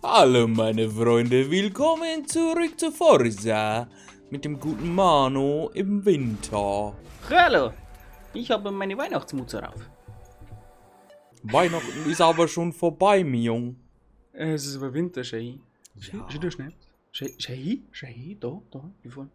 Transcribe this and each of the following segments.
Hallo meine Freunde, willkommen zurück zu Forza mit dem guten Mano im Winter. Hallo, ich habe meine Weihnachtsmutze auf. Weihnachten ist aber schon vorbei, mi Jung. Es ist aber Winter, schön. Ja. Schön, du schnell. Schön, schön, schön, da, da, hier vorne.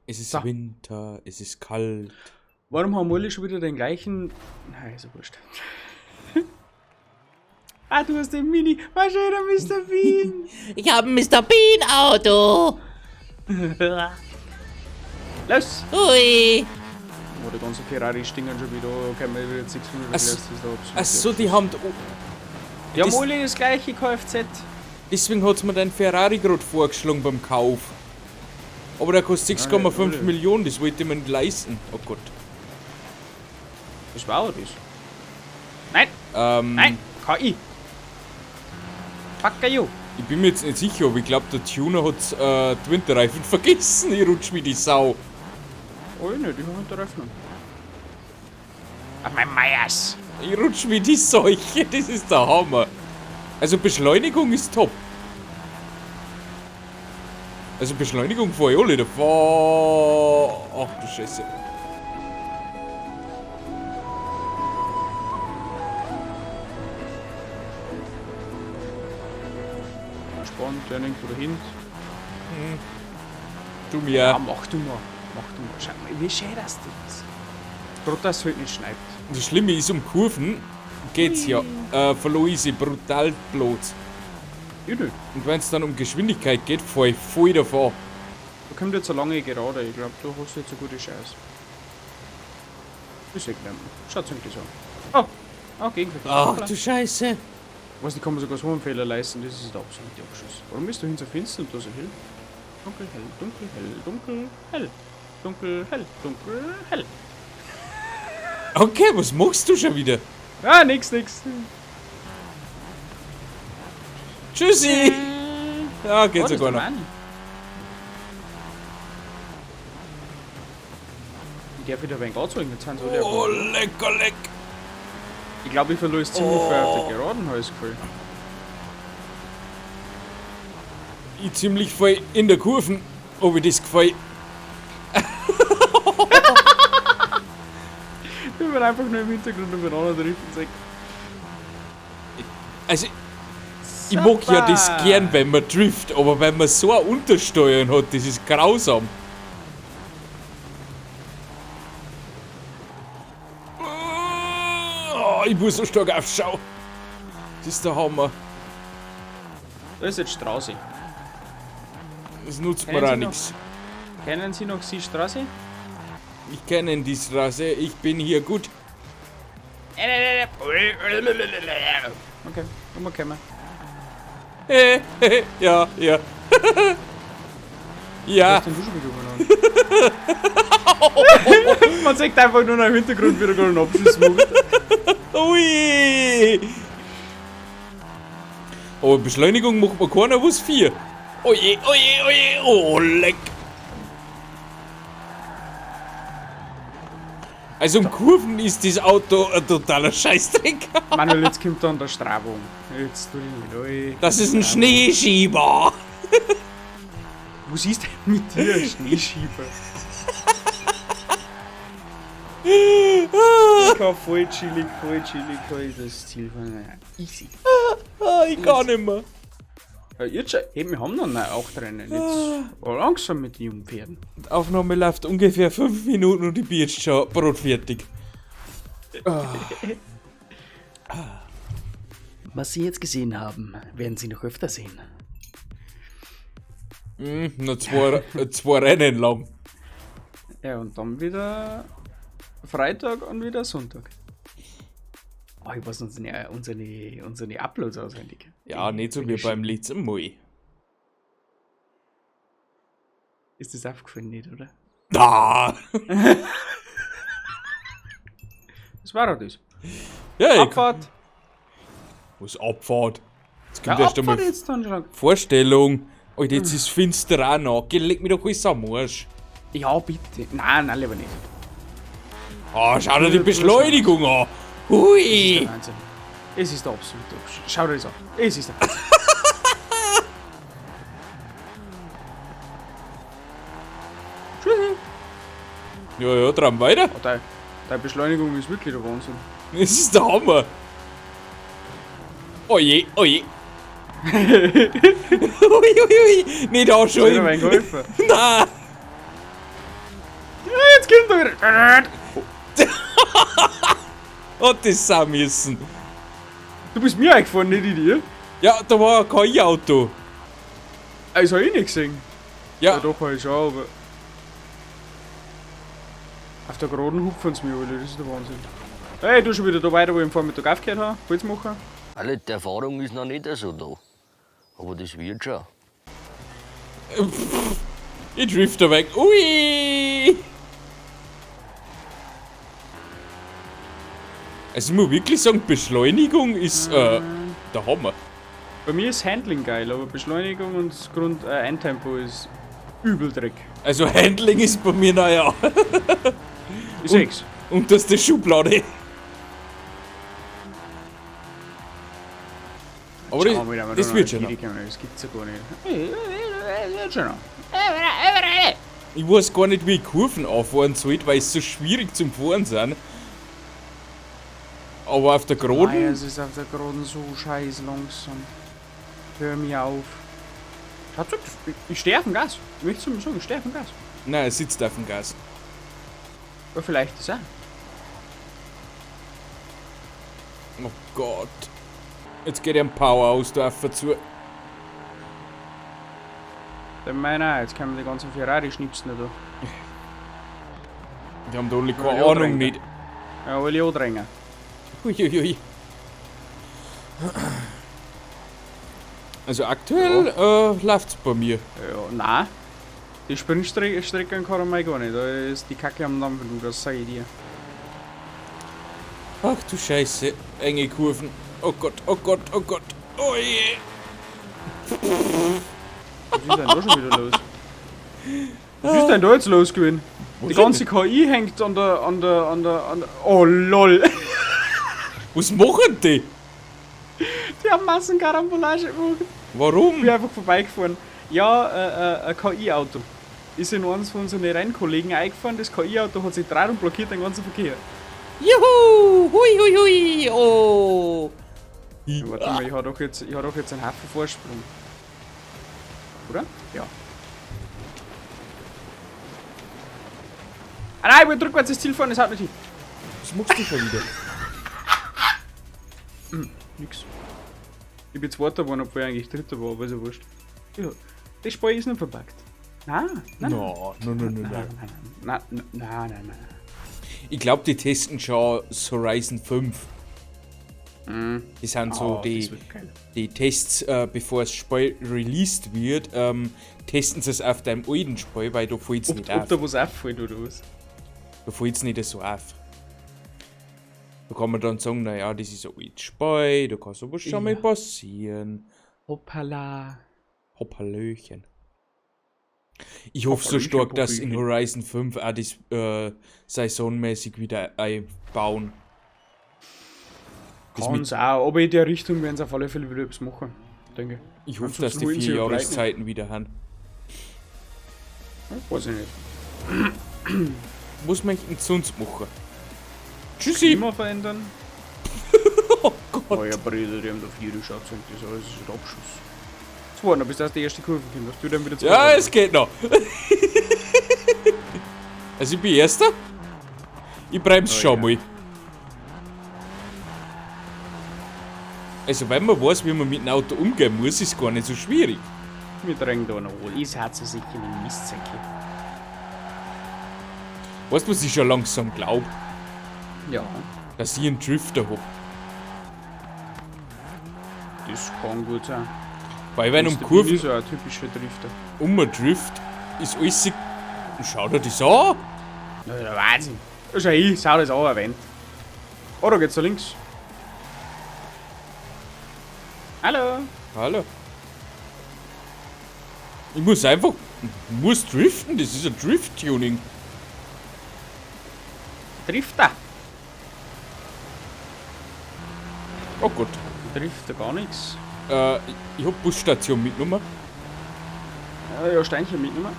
Es ist So. Winter, es ist kalt. Warum haben alle schon wieder den gleichen... Nein, ist ja wurscht. Ah, du hast den Mini. Was schöner Mr. Bean. Ich habe ein Mr. Bean Auto. Los! Hui. Oh, die ganzen Ferrari stinken schon wieder. Können wir wieder 600 Ach das ist da absolut. Achso, die haben... Die haben das- alle das gleiche Kfz. Deswegen hat's mir dein Ferrari gerade vorgeschlagen beim Kauf. Aber der kostet 6,5 alle. Millionen, das wollte ich mir nicht leisten. Oh Gott. Das war auch das. Nein, nein, KI. Fuck you. Ich bin mir jetzt nicht sicher, aber ich glaube, der Tuner hat die Winterreifen vergessen. Ich rutsch wie die Sau. Oh, nicht, ich hab Winterreifen. Ach, mein Meyers. Ich rutsch wie die Seuche, das ist der Hammer. Also Beschleunigung ist top. Also Beschleunigung fahr ich alle davor. Ach du Scheiße. Spannend, der irgendwo dahin. Du mir. Ja, mach du mal. Mach du mal. Schau mal, wie schön das ist. Gerade, dass es halt nicht schneit. Das Schlimme ist, um Kurven geht's ja. Verlor ich sie brutal bloß. Ich nicht. Und wenn es dann um Geschwindigkeit geht, fahr ich voll davor. Da kommt jetzt eine lange Gerade. Ich glaube, du hast jetzt eine gute Chance. Ich seh nicht mehr. Schaut irgendwie so. Oh, oh, Gegenverkehr. Ach du Scheiße. Was, die kann man sogar so einen Fehler leisten, das ist der absolute Abschuss. Warum ist da hin so finster und da so hell? Dunkel, hell, dunkel, hell, dunkel, hell. Dunkel, hell, dunkel, hell. Okay, was machst du schon wieder? Ah, nix, nix. Tschüssi! Ja, geht Oh, das ist sogar der noch. Mann. Ich darf wieder ein wenig anzeigen, jetzt sind sie alle Oh, auf. lecker, leck. Ich glaube, ich verlor es ziemlich viel auf der Geraden, habe ich das Gefühl. Ich ziemlich voll in der Kurven, ob ich das gefällt. Ich bin einfach nur im Hintergrund umeinander driften. Sag, Also, ich mag ja das gern, wenn man trifft, aber wenn man so ein Untersteuern hat, das ist grausam. Oh, ich muss so stark aufschauen. Das ist der Hammer. Da ist jetzt Straße. Das nutzt Kennen mir auch Sie noch? nichts. Kennen Sie noch die Straße? Ich kenne die Straße, ich bin hier gut. Okay, umgekommen. Ja, ja. Ja. Was denn du schon wieder übernommen? Man sieht einfach nur noch im Hintergrund, wie er gerade einen Abschuss macht. Ui! Aber Beschleunigung macht man keiner, was vier. Oje, oje, oje, oh, leck. Also um Kurven ist dieses Auto ein totaler Scheißdreck. Manuel, jetzt kommt dann der Strabung. Jetzt tu ich nicht rein. Das ist ein Schneeschieber. Was ist denn mit dir, ein Schneeschieber? Ich kann voll chillig, kann ich das Ziel von easy. Ah, ich kann nicht mehr. Ja, jetzt schon, hey, wir haben noch 8 Rennen. Jetzt war langsam mit den jungen Pferden. Die Aufnahme läuft ungefähr 5 Minuten und ich bin jetzt schon brotfertig. Was Sie jetzt gesehen haben, werden Sie noch öfter sehen. Hm, noch zwei Rennen lang. Ja, und dann wieder Freitag und wieder Sonntag. Oh, ich weiß unsere Uploads auswendig. Ja, nicht so wie beim letzten Mal. Ist das aufgefallen nicht, oder? Da! Das war doch das. Ja, ich Abfahrt. Was Abfahrt? Jetzt Ja, kommt erst einmal Abfahrt jetzt dann schon. Vorstellung. Alter, jetzt ist finster auch noch. Geh, leg mich doch alles am Arsch. Ja, bitte. Nein, nein, lieber nicht. Ah, schau dir die Beschleunigung an. Hui! Wahnsinn. Es ist der absolute Abschuss. Schau dir das an. Es ist der. Tschüssi. Ja, ja, dran weiter. Oh, deine Beschleunigung ist wirklich der Wahnsinn. Das ist der Hammer. Oh je, oh je. Ui, ui, ui. Nicht Hat anschalten. geholfen. Nein. Ja, jetzt kommt er wieder. Hat das sein müssen. Du bist mir eingefahren, nicht ich dir. Ja, da war ein KI-Auto. Das hab ich nicht gesehen. Ja, Ja, doch, hab ich schon, aber. Auf der Geraden hupfen sie mir alle, das ist der Wahnsinn. Hey, du schon wieder da weiter, wo ich am Vormittag aufgehört habe. Holz machen. Alle, die Erfahrung ist noch nicht so da. Aber das wird schon. Ich drifte weg. Ui! Also ich muss wirklich sagen, Beschleunigung ist der Hammer. Bei mir ist Handling geil, aber Beschleunigung und das Grund Eintempo ist übel Dreck. Also Handling ist bei mir, naja, Ich seh's. unterste Schublade. Aber das, das wird schon noch. Das gibt's ja gar nicht. Wird schon noch. Ich weiß gar nicht, wie ich Kurven auffahren sollte, weil es so schwierig zum Fahren sind. Aber auf der Geraden, Nein, es ist auf der Geraden so scheiß langsam. Hör mir auf. Schaut, ich stehe auf dem Gas. Ich möchte es sagen, ich stehe auf dem Gas. Nein, er sitzt auf dem Gas. Aber vielleicht ist er. Oh Gott. Jetzt geht er ein Power aus da zu. Dann meiner, jetzt kommen die ganzen Ferrari-Schnipsen da. Die haben da alle keine Ja, Ahnung drängen. nicht. Ja, alle andrängen. Uiuiui. Also aktuell läuft's bei mir. Ja, nein. Die Sprintstrecken kann man gar nicht. Da ist die Kacke am Dampfen, du, das sag ich dir. Ach du Scheiße, enge Kurven. Oh Gott, oh Gott, oh Gott. Oh je. Was ist denn da schon wieder los? Was ist denn da jetzt los gewesen? Die ganze KI hängt an der, an der, an der, an der. Oh lol. Was machen die? Die haben Massenkarambolage gemacht. Warum? Ich bin einfach vorbeigefahren. Ja, ein KI-Auto. Ist in eins von unseren Rennkollegen eingefahren. Das KI-Auto hat sich gedreht und blockiert den ganzen Verkehr. Juhu! Hui, hui, hui! Oh! Ja, warte mal, ich habe doch jetzt, ich hab doch jetzt einen Haufen Vorsprung. Oder? Ja. Ah nein, ich wollte rückwärts ins Ziel fahren, das haut nicht hin. Was machst du schon wieder? Nix. Ich bin Zweiter geworden, obwohl ich eigentlich Dritter war, aber ist ja wurscht. Ja, das Spiel ist nicht verpackt. Nein, nein, No, no, no, no, no. nein, nein, nein, nein, nein, nein. Ich glaube, die testen schon Horizon 5. Die sind so Oh, die, das wird geil. die Tests, bevor das Spiel released wird, testen sie es auf deinem alten Spiel, weil da fällt es Ob, nicht ob auf. da was auffällt oder was? Da fällt es nicht so auf. Da kann man dann sagen, naja, das ist ein altes Spiel, da kann sowas schon mal Ja. passieren. Hoppala. Hoppalöchen. Ich hoffe so Hoppalöchen, stark, dass in Popöchen. Horizon 5 auch das saisonmäßig wieder einbauen. Das mit, Kann's auch, aber in der Richtung werden sie auf alle Fälle wieder etwas machen, denke ich. ich hoffe, dass Ansonsten die holen sie vier ja Pleiten. Jahreszeiten wieder haben. Ja, weiß ich nicht. Was möchten sie sonst machen? Tschüssi! Klima verändern? Oh Gott! Oh ja, Brüder, die haben da vier geschaut und das alles ist ein Abschuss. Jetzt warten, bis das die erste Kurve kommt, dass du dann wieder Ja, es geht noch. Also ich bin Erster. Ich bremse Oh schon ja. mal. Also wenn man weiß, wie man mit dem Auto umgehen muss, ist gar nicht so schwierig. Wir drängen da noch wohl. Ich setze sich in den Mistsäcke. Weißt du, was ich schon langsam glaube? Ja, Dass ich einen Drifter hab. das kann gut sein. Weil wenn um Mr. Bean Kurven ist ja ein typischer Drifter. um ein Drift ist alles... Schau dir das an! Na, der Wahnsinn. Das ist ja ich, sau das auch erwähnt. Oh, da geht's da links. Hallo. Hallo. Ich muss einfach... Ich muss driften, das ist ein Drift-Tuning. Drifter. Oh Gott. Trifft da gar nichts. Ich hab Busstation mitgenommen. Ja, ja, Steinchen mitgenommen.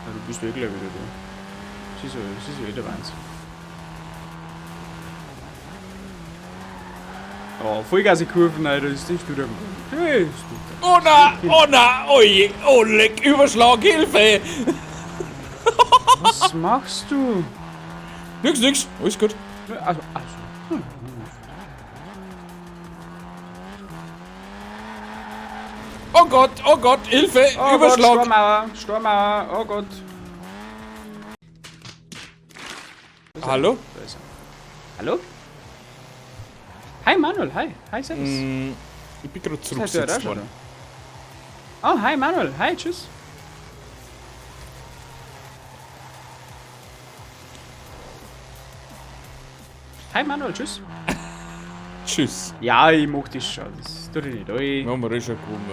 Ja, du bist eh gleich wieder da. Das ist ja eh der Wahnsinn. Oh, Vollgas in Kurven, Alter, das ist du da. Oh na, oh na, oh je, oh leck, Überschlag, Hilfe! Was machst du? Nix, nix, alles gut. Also. Oh Gott, Hilfe, Oh Überschlag! Gott, Sturmauer, Sturmauer, oh Gott. Hallo? Da ist er. Hallo? Hi Manuel, hi. Hi, servus. Ich bin gerade Das heißt, du zurückgesetzt auch schon worden. da. Oh, hi Manuel, hi, tschüss. Hi Manuel, tschüss. Tschüss. Ja, ich mach das schon. Das tut ich nicht. Ich Wir haben eh schon gewonnen.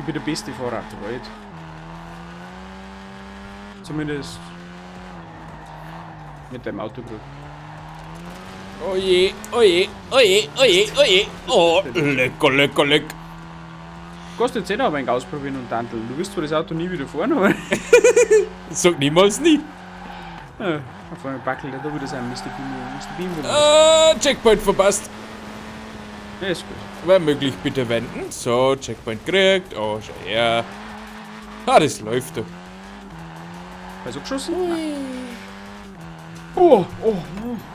bin der beste Fahrer der Welt. Zumindest mit dem Auto gerade. Oh je, oh je, oh je, oh je, oh je. Oh, lecker, lecker, leck. Kannst jetzt eh noch ein wenig ausprobieren und tanteln. Du wirst zwar das Auto nie wieder fahren, aber. Sag niemals nie. Ja, auf einmal wackelt er da wieder sein Mr. Bean. Mr. Bean Checkpoint verpasst. Ja, ist gut. Wenn möglich, bitte wenden. So, Checkpoint gekriegt. Oh, schau her. Ah, das läuft doch. Hast du geschossen? Oh, oh, oh, oh,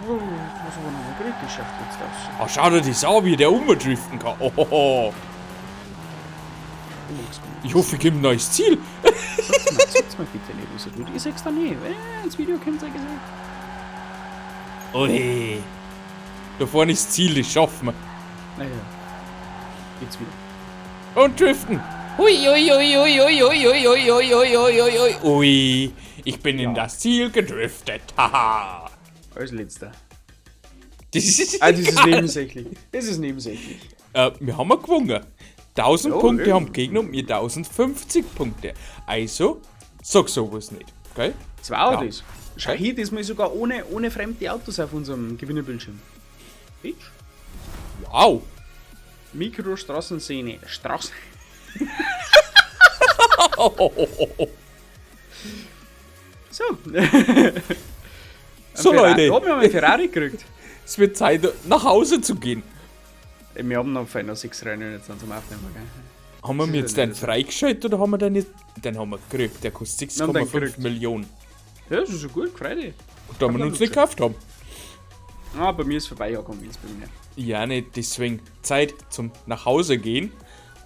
das war noch mal richtig schafft jetzt aus. Oh, schau dir das an, wie der umdriften kann. Oh, oh, oh. Ich hoffe, ich komme ein neues Ziel. Sag's mal bitte nicht, was er tut. Ich sag's da nie. Wenn ins Video kommt, sag ich's nicht. Ui. Da vorne ist das Ziel, das schaffen wir. Naja. Geht's wieder. Und driften. Hui, hui, hui, hui, hui, hui, hui, hui, hui, hui, hui, hui. Ui. Ich bin in das Ziel gedriftet. Haha. Als letzter. Das ist, Ah, das ist nebensächlich. Das ist nebensächlich. Wir haben gewonnen. 1000 Ja, Punkte eben. haben Gegner und wir 1050 Punkte. Also, sag sowas nicht. Okay? Zwei Autos. Ja. Schau hier, diesmal sogar ohne fremde Autos auf unserem Gewinnerbildschirm. Bitch. Wow. Mikrostraßenszene. Straßen. So. So, Leute. Da haben wir einen Ferrari gekriegt. Es wird Zeit, nach Hause zu gehen. Wir haben noch fein noch 6 Rennen jetzt dann zum Aufnehmen, gell? Haben wir Das mir ist jetzt ja den nicht so. freigeschaltet oder haben wir den jetzt? Den haben wir gekriegt. Der kostet Wir haben den 6,5 gekriegt. Millionen. Ja, das ist ja gut, gefreut. Und da wir wir uns nicht schon. gekauft haben. Ah, bei mir ist vorbei, ja, komm, jetzt bei mir. Ja, nicht, deswegen Zeit zum nach Hause gehen.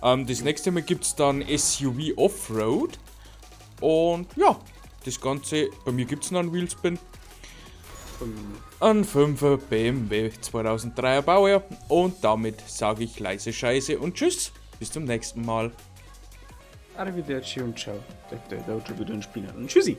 Das nächste Mal gibt es dann SUV Offroad. Und ja, das Ganze, bei mir gibt es noch einen Wheelspin. Ein 5er BMW 2003er Baujahr. Und damit sage ich leise Scheiße und tschüss. Bis zum nächsten Mal. Arrivederci und ciao. Da hat schon wieder einen Spinner. Und tschüssi.